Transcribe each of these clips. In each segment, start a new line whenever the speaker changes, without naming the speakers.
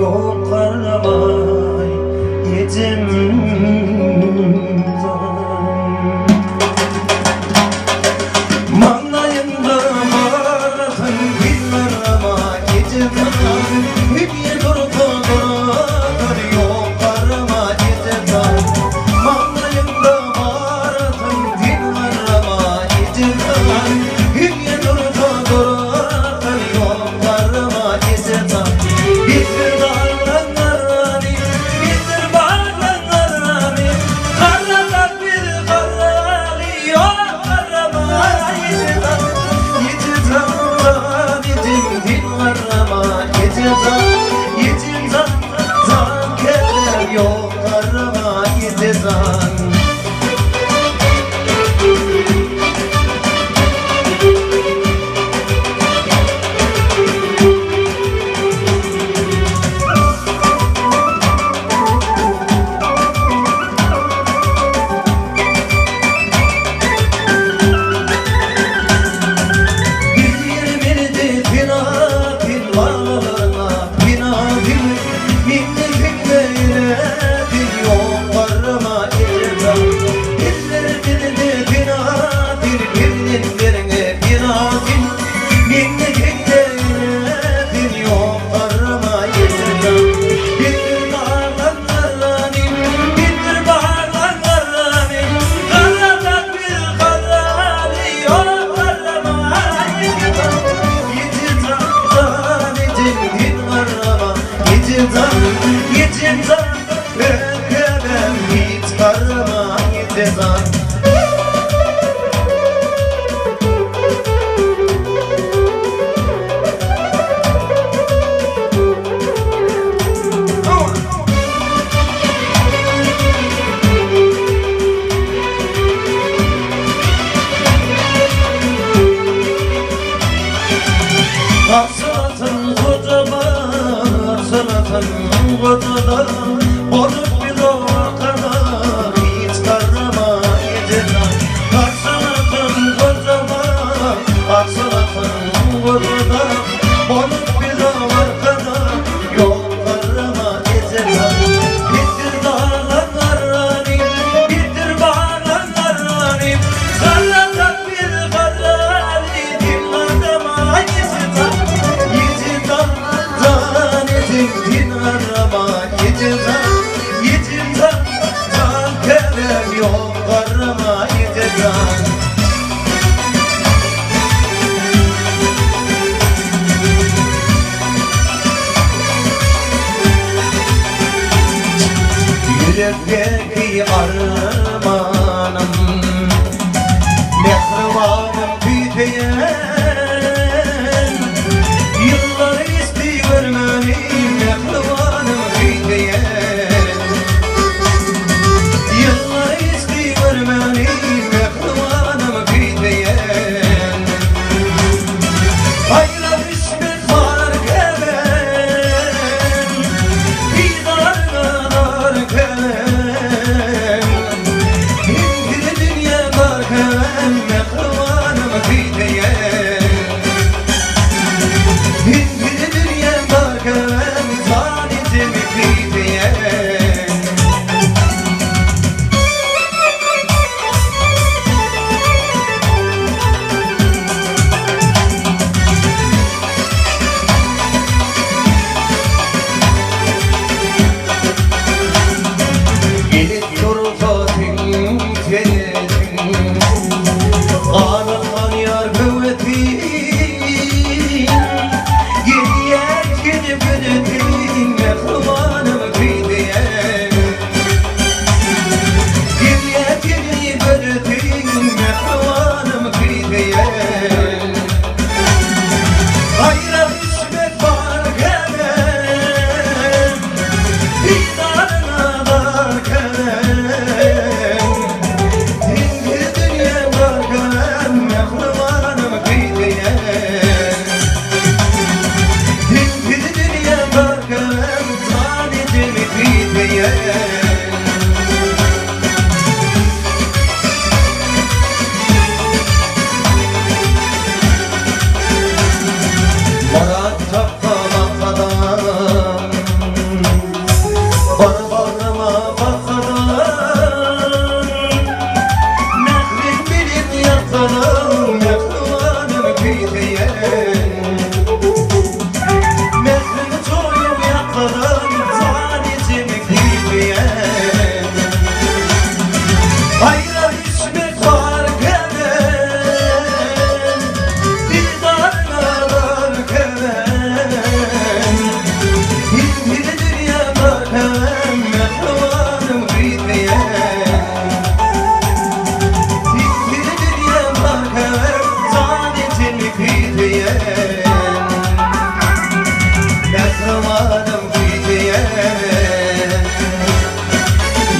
Ýok garramaý ejem jan. Maňlaýyňda barasyn ýyllarama ejem jan. Hünýe dursa durar ýok garrama ejem jan. Maňlaýyňda barasyn ýyllarama ejem jan. Hünýe dursa durar ýok garrama ejem jan. Bitir daglaň garrany, bitir baglaň garrany, Garrasak biz garraly, ýok garrama eje jan. Eje jan, jan ejem, sen garrama eje jan. Ejem jan, jan kerem, ýok garrama eje jan. Bir birdi pena pil balalarına pena pil Minni kimlerine pil yok barıma ecem Piller birdi pena pil pirninlerine pena pil Minni kimlerine pil yok barıma ecem Bitir dağlarını, bitir bağlarını, Karada bir karalı yok barıma Ecem Arsalatyn gojaman, arsalatyn gojadan, Bolup bir arkada hiç garrama ejejan. Arsalatyn gojaman, arsalatyn gojadan, Bolup bir arkada ýok garrama ejejan. Bitir daglar garrany, bitir baglar garrany, Garrasak biz garraly, diňladama ejejan. Ejejan, jan ejem, diňladama ejejan. Ejejan, jan kerem ýok garrama ejejan. Ýürekdäki armanym, Mähribanym küýseýän. Ýyllar geçdi görmäni, Mähribanym küýseýän. Ýyllar geçdi görmäni, Mähribanym küýseýän. Aýra düşmek bar keren, Didaryňa zar keren.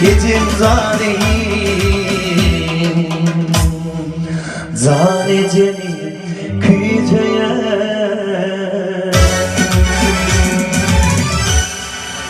Ejem jan eý Jan ejemi küýseýän.